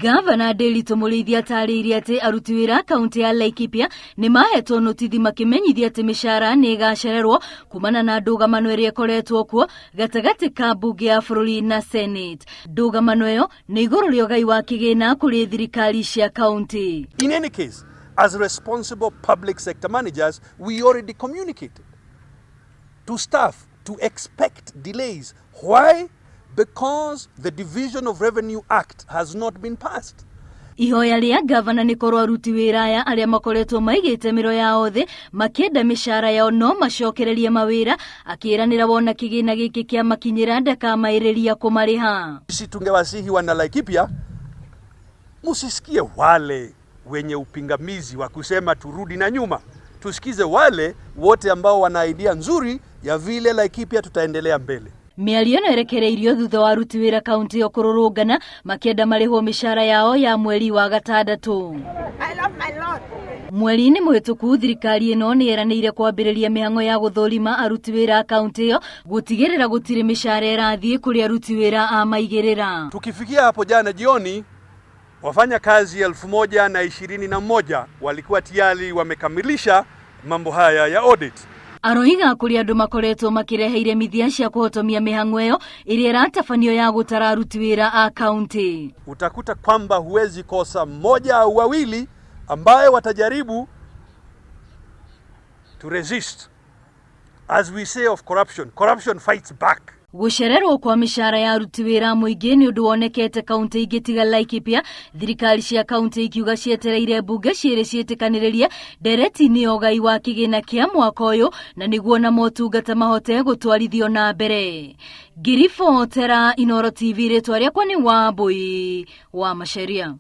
Gavana Ndiritu Mũrĩithi atarĩirie atĩ aruti wĩra kaunti ya Laikipia nĩ mahetwo notithi makĩmenyithia atĩ mĩcara nĩ ĩgacererwo kumana na ndũgamano ĩrĩa ĩkoretwo kuo gatagatĩ ka mbunge ya bũrũri na Senate. Ndũgamano ĩyo nĩ igũrũ rĩa ũgai wa kĩgĩna kũrĩ thirikari cia kaunti. In any case, as responsible public sector managers, we already communicated to staff to expect delays. Why? Because the Division of Revenue Act has not been passed. Ihoya rĩa gavana nĩ korwo aruti wĩra aya arĩa makoretwo maigĩte mĩro yao thĩ makĩenda mĩcara yao no macokererie mawĩra, akĩranĩra wona kĩgĩna gĩkĩ kĩa makinyĩra ndakamaĩrĩria kũmarĩha. Sisi tungewasihi wana Laikipia, musisikie wale wenye upingamizi wa kusema turudi na nyuma. Tusikize wale wote ambao wana idea nzuri ya vile Laikipia tutaendelea mbele. Mĩario ĩno ĩrekereirio thutha wa aruti wĩra kaunti ĩyo kũrũrũngana makĩenda marĩhwo mĩcara yao ya mweri wa gatandatũ. I love my Lord. Mweri-inĩ mũhĩtũku, thirikari ĩno nĩ yeranĩire kwambĩrĩria mĩhang'o ya gũthũrima aruti wĩra a kaunti ĩyo gũtigĩrĩra gũtirĩ mĩcara ĩrathiĩ kũrĩ aruti wĩra a maigĩrĩra. Tukifikia hapo jana jioni, wafanya kazi 1,021 walikuwa tayari wamekamilisha mambo haya ya audit. Aroiga kũrĩ andũ makoretwo makĩrehe iremithia cia kũhotomia mĩhang'o ĩyo ĩrĩa ĩratabanio ya gũtara aruti wĩra a kaunti. Utakuta kwamba huwezi kosa mmoja au wawili ambaye watajaribu to resist. As we say of corruption, corruption fights back. Gũcererwo kwa mĩcara ya aruti wĩra a mũingĩ nĩ ũndũ wonekete kaunti ingĩ tiga Laikipia, thirikari cia kaunti ikiuga cietereire mbunge cierĩ ciĩtĩkanĩrĩrie ndereti-inĩ ya ũgai wa kĩgĩna kĩa mwaka ũyũ na nĩguo na motungata mahote gũtwarithio na mbere. Ngĩribotera Inooro TV, rĩtwa rĩakwa nĩ Wambui wa Macharia.